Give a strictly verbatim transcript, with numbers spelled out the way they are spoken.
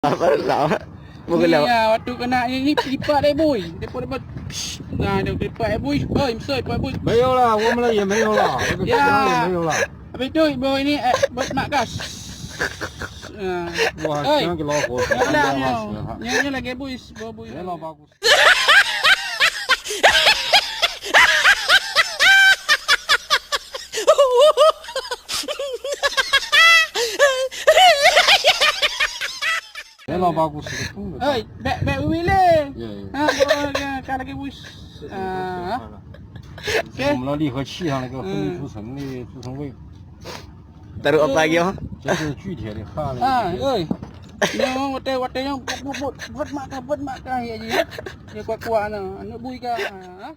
Apa salah? Mungkin lewat. Ya, waktu kena ini, ini lipat deh, boy. Lipat, lipat. Psh. Nah, dia lipat, eh, boy. Boy, misoi, lipat, boy. 没有了，我们那也没有了，那个 Ya. 也没有了。 Habis tu, boy ini, eh, buat mak gas. Ah. 哇，Oi. 像个老虎， Ya lah, 像个老虎。 nyonya lagi, boy. Boy, boy. 别老八股。 别老八股是个动物。 Oi, bèk, bèk wile. Ya, ya。 Ha, boy, ka lagi, boy. Ah. 我们的离合器上那个分离涂层的涂层位。 Taruh apa lagi, oh? 这是聚铁的，哈，那个聚铁。 Ah, oi. Nyoe watèe, watèe nyoe buet, buet, buet, buet mak kah, buet mak kah ya ji, ya. Dia kuat-kuat na, aneuk bui kah. Ha?